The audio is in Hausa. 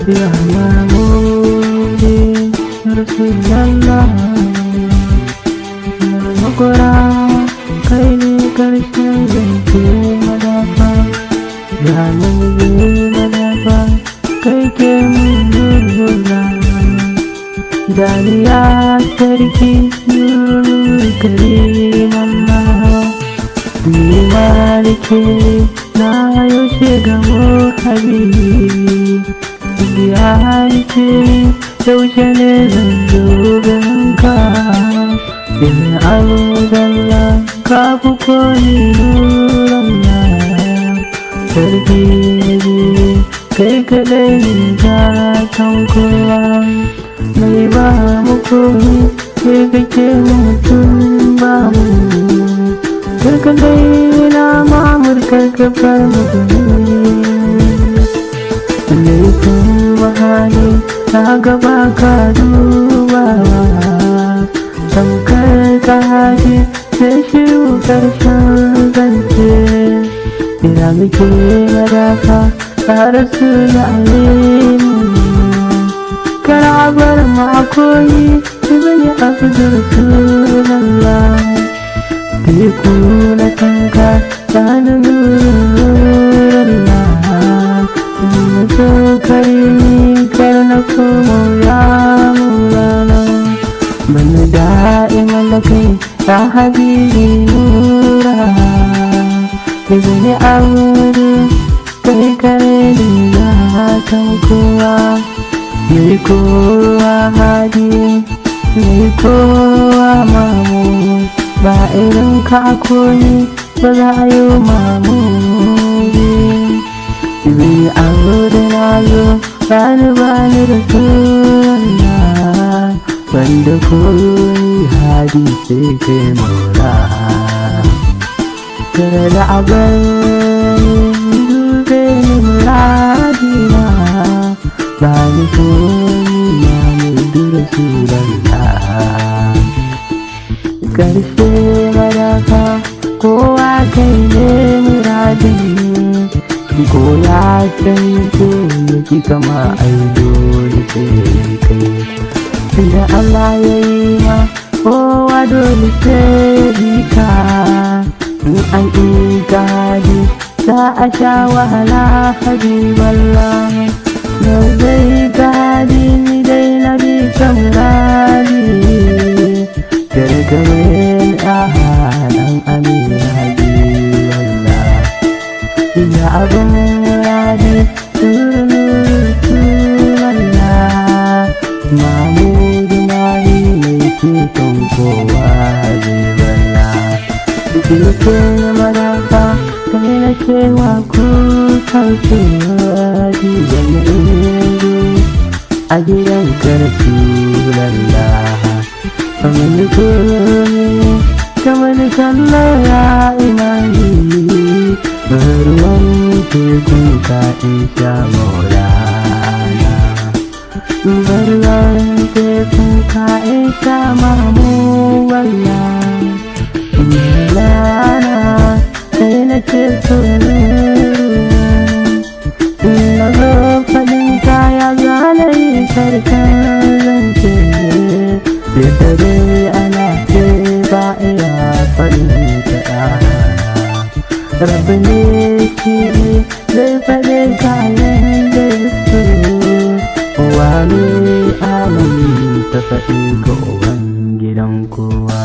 Ya Mahmudi Rasulallah, Makura kai ne karshen zance madafa. Ya Mahmudi madafa, kai ke mun nuna. Dariya sarki nuru karimallah. Ni maliki na yaushe gamo habibi. Ya ce yaushe ne zan zo ganka. Bin Abdallah ka fi koyi nurallah. Sarki ne kai kaɗai ne gatan kowa. Mai ba mu komi kai kake mutum ba mu. Karka daina mamur karka far mu laifin wahali ta gaba ka dubawa. Tamkar ka haji sai shiru karshen zance. Ina muke madafa ta rasu da alimu. Karabar makoyi ibn abdul rasulallah. Teku na kanka ta nurullah. So karimi kar na komo ya Maulana. Bani da'iman da kai ya habibi nura. Ibn Abdu kai kare ni gatan kowa. Mai kowa hadi mai kowa mamu. Ba irin ka koyi ba za a yi mamu. Ibn Abdu na zo bani bani Rasulallah. Wanda koyi hadi sai kai maula. Kar da abin dube ni muradina. Ba ni koyi na mudu Rasulallah. Karshe madafa kowa kai ne muradin. Ko ya san ko ya ki kama ai dole sai kai. Tunda Allah ya yi ma kowa dole sai bi ka. In an ƙi za a sha wahala habiballah. Da zai gadi ni dai na bi ka muradi. Gargamin ahalan amina habiballah. Ya abin muradi Rasulallah. Mahmudu mahi mai ceton kowa habiballah. Jirgin madafa kai na cewa kukan suradi yanzu a gidan Rasulallah. Kamar komi kamar kallo ya imani. Ruwan tekun ka in sha maulana. Ruwan tekun ka in sha mamu wallah. Maulana sai na ce na zo faɗin kaya zanayi karshen zance. Yadda dai ana ce ba iya faɗin ta. Rabu ne shi zai faɗi kayan da su. Wani alami ta faɗi ga uban gidan kowa.